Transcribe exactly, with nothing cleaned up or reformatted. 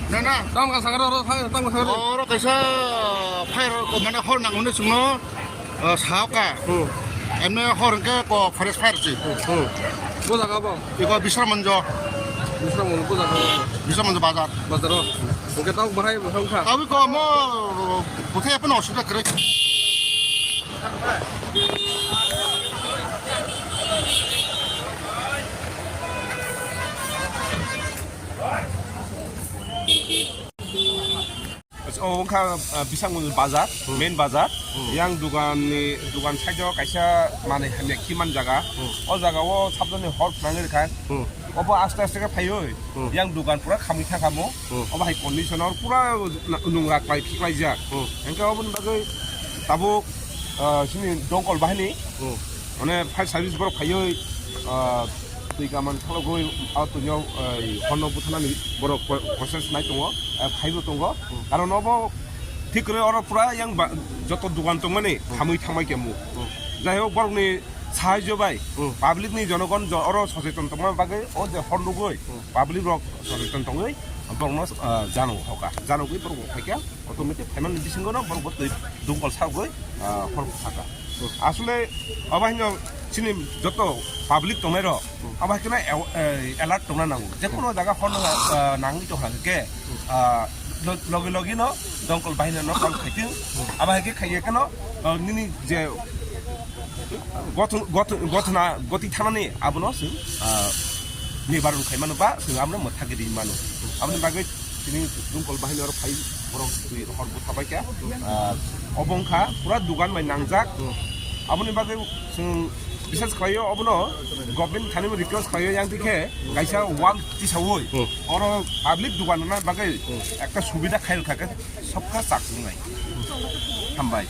Na, na. Tamo ka sakar oro, tamo ka sakar oro. Oro kaisa fire ko mane hor nang hwnwi chwngno, uh, saoka. Hmm. Emne hor hwnkhe ko forest fire si. Hmm. Bo jaga bo? Iko Bisramonjo. Bisramonjo bo jaga bo? Bisramonjo bazar. Bazar o. Hwnkhe tamo bahai wngkha? Tamo ko mo bwthai phano osubida kwrwi. O wngkha, ah, Bisangmul bazar, hmm, main bazar. Hmm. Yang dugan ni, dugan side o kaisa manwi hamya khiman jaga. Hmm. O jaga o sabjani hor phwnangwi rwkha. Hmm. Obo aste aste khe phaiwi, hmm, yang dugan pura khamwi thangkha mo. Hmm. Obo hai condition o pura nungra khlai phiklaijak. Hmm. Hwnkhe oboni bagwi tabuk, ah, chini dongkol bahini, hmm, mane fire service borok phaiwi, ah, twi kaman khalogwi, ah, twino, ah, horno buthanani borok pro-, process nai tongo, ah, phaibo tongo. Hmm. Karon obo thik kwrwi oro pura yang ba-, joto dugan tongmani, hmm, khamwi thangbai khe mu. Hmm. Jai hok, borokni sahajyo bai, hmm, public ni jonogon jo-, oro soseton tongma bagwi o je hor nugwi, hmm, public rok soseton tongwi borokno, ah, jano hoka, janogwi borok bo phaikha, automatic phaimani bisingo no borok bo twi dungkol sagwi, ah, hor bo saka. Hmm. Asole obo haino chini joto public tongnai rok, hmm, abo hai kheno aw-, eh, alert tongna nango. Je kono jaga hor no, ah, nangwi tongkha khe, ah, lo-, logi logi no dongkol bahini no call khaitwng. Abo hai khe khaiya kheno, ah, nini je gothon, gothon, gothona goti thanani abono chwng, ah, nibaron khai mano ba chwng abono mwthagwi ri mano. Aboni bagwi chini dungkol bahini oro phai borok twi hor butha bai kha. Ah, obo wngkha pura dugan bai nangjak. Aboni bagwi chwng bisas khlaio obono government thani request khlaio yang dikhe kaisa wall tisaui oro public dugan rwna bagwi ekta subida khai rwkha khe sobka chak wngnai. Hambai.